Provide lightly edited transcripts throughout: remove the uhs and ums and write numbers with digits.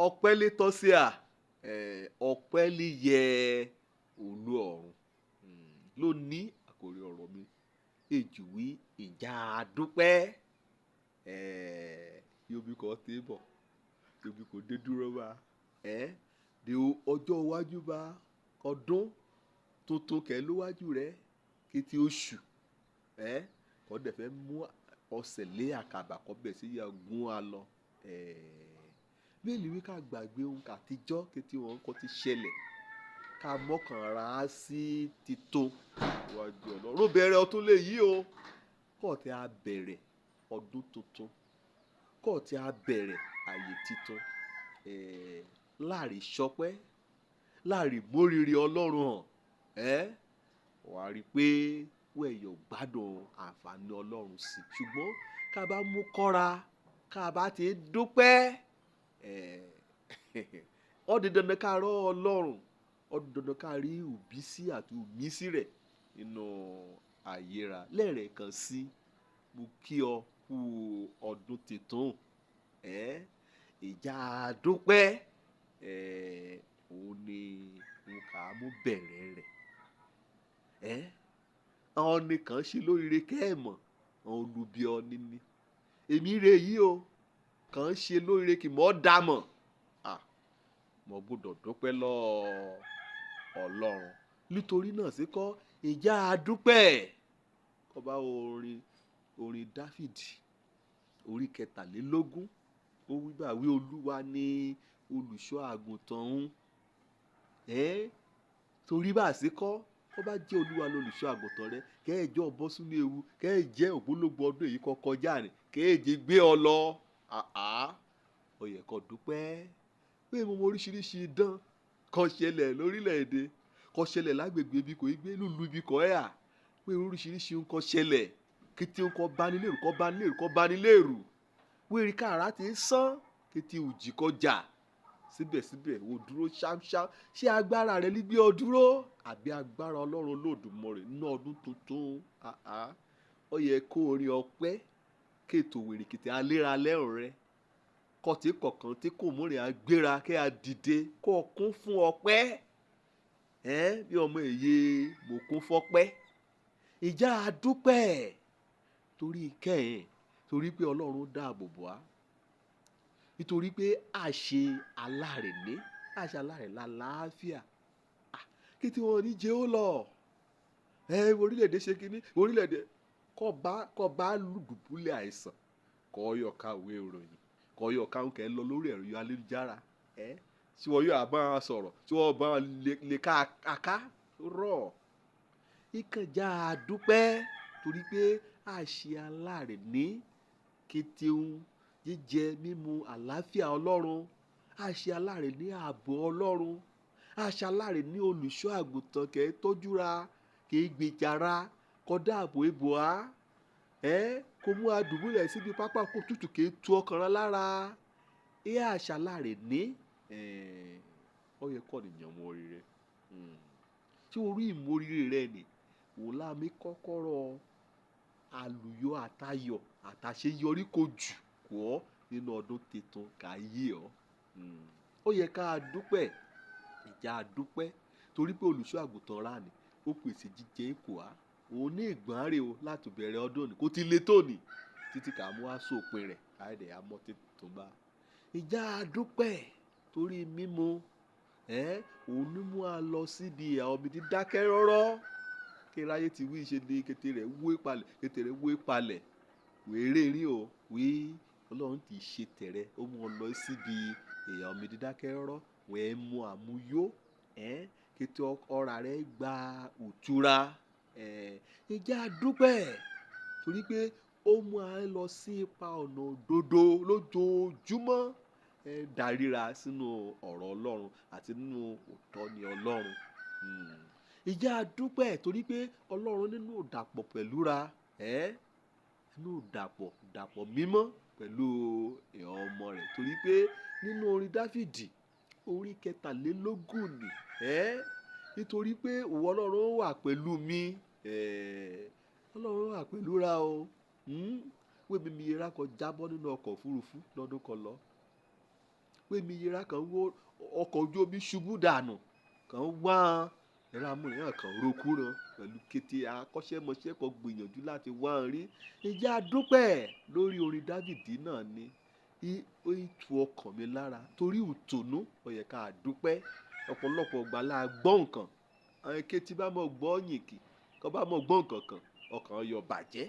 Ọpẹ́ lè tọ́ sí à, ọpẹ́ lè yẹ Olú ọ̀run. Lónìí àkòrí ọ̀rọ̀ mi, èjìwí ìjà àdúpẹ́. Yomi kò tẹ́ bọ̀, yomi kò dé dúró bá. De ọjọ́ iwájú bá ọdún tuntun kẹ́ lówájú rẹ kété oṣù. Kọ́ dẹ̀ fẹ́ mú ọ̀sẹ̀ lé àkàbà kọ́ bẹ̀ sí ya gún a lọ. Bíbélì wí ká gbàgbé ohun àtijọ́ kété wọn kọ́ ti ṣẹlẹ̀. Ká mọ́kàn ra sí títún iwájú Ọlọ́run. Ó bẹ̀rẹ̀ ọdún lè yí o. Kọ́ tí a bẹ̀rẹ̀ ọdún tuntun. Kọ́ tí a bẹ̀rẹ̀ ayé títun. Láàrin ṣọpẹ́, láàrin mórìrì Ọlọ́run hàn. Wà á rí pé wẹ́ẹ̀ yóò gbádùn àǹfààní Ọlọ́run sí. Ṣùgbọ́n ká bá mú kọ́ra, ká bá ti dúpẹ́, ó di dandan ká rọ́ Ọlọ́run, ó di dandan ká rí ìbísí àti ìmísí rẹ̀ nínú ayé ra. Lẹ́ẹ̀kan sí, mo kí ọ kú ọdún tuntun. Ìjà àdúpẹ́, òun ni n kà á mú bẹ̀rẹ̀ rẹ̀. Àwọn nìkan ṣe lóríire kẹ́ ẹ̀ mọ̀, àwọn olubi ọni ni. Èmi rè yí o, kàn ṣe lóríire kì mọ́ dà mọ̀. Mo gbọdọ̀ dúpẹ́ lọ́wọ́ Ọlọ́run. Nítorí náà sì kọ́ ìjà àdúpẹ́. Kọ́ bá orin, orin Dafidi, orí kẹtàlélógún. Ó wí bá wí Olúwa ní olùṣọ́ àgùntàn òun. Torí bá sì kọ́, kó bá jẹ́ Olúwa lolùṣọ́ àgùntàn rẹ, kẹ́ ẹ jọ bọ́ sínú ewu, kẹ́ ẹ jẹ́ ògbólógbòó ọdún èyí kọ́ kọjá ni, kẹ́ ẹ jẹ́ gbé ọ lọ. Ó yẹ kó dúpẹ́. Pé mo mọ oríṣiríṣi idán kó ṣẹlẹ̀ lórílẹ̀ èdè, kó ṣẹlẹ̀ lágbègbè ibi kò í gbé, lùlù ibi kò ẹ́ à. Pé oríṣiríṣi nǹkan ṣẹlẹ̀, kété nǹkan bá ní lérù, kó bá ní lérù, kó bá ní lérù. Wérí káàrá ti ń sán, kété òjì kọjá. Síbẹ̀síbẹ̀, o dúró ṣámṣám. Ṣé agbára rẹ ní gbé ọ dúró? Àbí agbára Ọlọ́run Olódùmarè nínú ọdún tuntun? Ó yẹ kó orin ọpẹ́, kéètò wèrèkìtì aléra lẹ́rùn rẹ. Kọ̀tí kọ̀ọ̀kan tí kò múrin agbéra kí a dìde kó kún fún ọpẹ́. Bí ọmọ èyí mo kún fọ́pẹ́. Ìjà àdúpẹ́ torí kẹ́hìn, torí pé Ọlọ́run dáàbò bò á. Nítorí pé a ṣe alárèné, a ṣe alárè lálàáfíà. Kí tí wọ́n ní jẹ́ ó lọ. Orílẹ̀-èdè ṣe kíní, orílẹ̀-èdè kọ́ bá lùdùbúlẹ̀ àìsàn, kọ́ yọ ká ìwé ìròyìn, kọ́ yọ ká oúnjẹ lọ lórí ẹ̀rọ ayélujára. Tí wọ́n yóò bá wọn sọ̀rọ̀, tí wọ́n bá wọn lè ká aká rọ̀. Ìkànjá àdúpẹ́ torí pé a ṣe alárèné kété ohun jíjẹ mímu àlàáfíà Ọlọ́run. A ṣe alárèné ààbò Ọlọ́run. A ṣe alárèné olùṣọ́ àgùntàn kẹ́ tọ́júra, kẹ́ gbèjàra, kọ́ dáàbò ebo á. Kó mú adùbúlẹ̀ síbi pápá kó tútù kẹ́ tu ọkàn rẹ lára. A ṣe alárèné, ó yẹ kó ènìyàn mọ oríire. Tí orí ìmọ̀rírì rẹ ni, òun lá mi kọ́kọ́rọ́ àlùyọ àtayọ̀ àtàṣeyọrí kò jù kọ́ nínú ọdún tuntun ká yé ọ. Ó yẹ ká dúpẹ́, ìjà àdúpẹ́ torí pé olùṣọ́ àgùntàn rà ni, ó pèsè jíjẹ kò á. Òun ní ìgbọ́nrè o láti bẹ̀rẹ̀ ọdún ni, kó ti lé tóní títí ká mú wá sópin rẹ̀, ká dẹ̀ á mọ́ títún bá. Ìjà àdúpẹ́ torí mímu, òun ní mú a lọ síbi ìhà omi dídákẹ́ rọ́rọ́. Kí ráyé ti wí ṣe ni kété rẹ̀ wó palẹ̀, kété rẹ̀ wó palẹ̀. Wéré rí o, wí Ọlọ́run ti ṣe tẹ̀rẹ, ó mú ọ lọ síbi ìhà omi dídákẹ́ rọ́rọ́, wẹ́ẹ́ mú àmúyó, kété ọ̀rá rẹ gba òtúra. Ìjà àdúpẹ́ torí pé ó mú a lọ sí ipa ọ̀nà òdodo lójoojúmọ́. Daríra sínú ọ̀rọ̀ Ọlọ́run àti nínú òótọ́ ni Ọlọ́run. Ìjà àdúpẹ́ torí pé Ọlọ́run nínú ìdàpọ̀ pẹ̀lú ra, nínú ìdàpọ̀, ìdàpọ̀ mímọ́ pẹ̀lú ìhàn ọmọ rẹ̀. Torí pé nínú orin Dafidi, orí kẹtàlélógún ni, nítorí pé ìwọ Ọlọ́run wà pẹ̀lú mi, Ọlọ́run wà pẹ̀lú ra o. Wé mi mi ra kọ jábọ́ nínú ọkọ̀ òfurufú lọ́dún kan lọ. Pé mi yẹra kan wó ọkọ̀ ojú omi ṣubú dànù kàn wá ẹ̀rọ amúnìyàn kan roku ràn pẹ̀lú kété akọ́ṣẹ́mọṣẹ́ kan gbìyànjú láti wá ń rí. Ìjà dúpẹ́ lórí orin Dávìdì náà ni ó tu ọkàn mi lára torí ìtùnú. Ó yẹ ká dúpẹ́. Ọ̀pọ̀lọpọ̀ ìgbà la gbọ́ nǹkan, àwọn kété bá mọ̀ gbọ́ yìnkì kọ́ bá mọ̀ gbọ́ nǹkan kan ọkàn yọ bàjẹ́.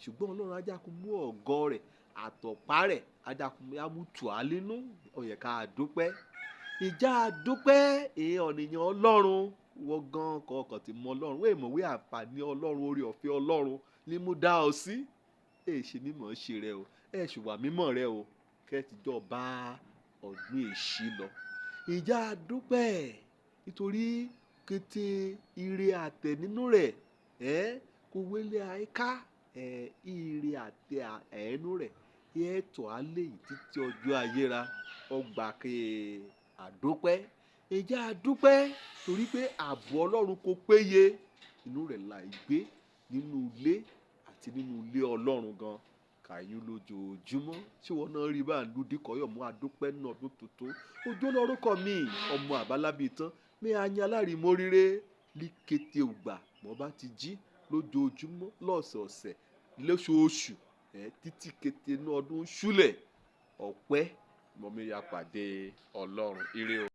Ṣùgbọ́n Ọlọ́run ajákun mú ọ̀gọ́ rẹ̀ àtọ̀pá rẹ̀ ajákun mú tù á nínú. Ó yẹ ká dúpẹ́. Ìjà dúpẹ́ èèyàn ọ̀nìyàn Ọlọ́run wọ́n gan kọ̀ọ̀kan ti mọ Ọlọ́run wọ́n èèmọ̀ wí àǹfààní Ọlọ́run orí ọ̀fẹ́ Ọlọ́run ni mo dá ọ sí. Èè ṣe mímọ̀ ṣe rẹ o, ẹ̀ ṣùwà mímọ̀ rẹ o, kẹ́tìjọ́ bá ọdún èṣí lọ. Ìjà dúpẹ́ nítorí kété ire àtẹ nínú rẹ̀ kò wélé àyíká ire àtẹ ẹnu rẹ̀ ẹ̀ tọ́ á lé yìí títí ọjọ́ ayéra ọgbà ke àdúpẹ́. Ìjà dúpẹ́ torí pé ààbò Ọlọ́run kò péye inú rẹ̀ là í gbé nínú ilé àti nínú ilé Ọlọ́run gan kàyún lójoojúmọ́. Ṣé wọn náà rí bá ń lu díkọ̀yọ̀ mú àdúpẹ́ náà ọdún tuntun? Ojú lórúkọ mi ọmọ àbálábí tán mi àyàn aláìmoríre ní kété ògbà mọ́ bá ti jí lójoojúmọ́ lọ́sọ̀ọ̀sẹ̀ lóṣooṣù títí kété inú ọdún ṣúlẹ̀ ọpẹ́ mọ́ mi ya pàdé Ọlọ́run ire o.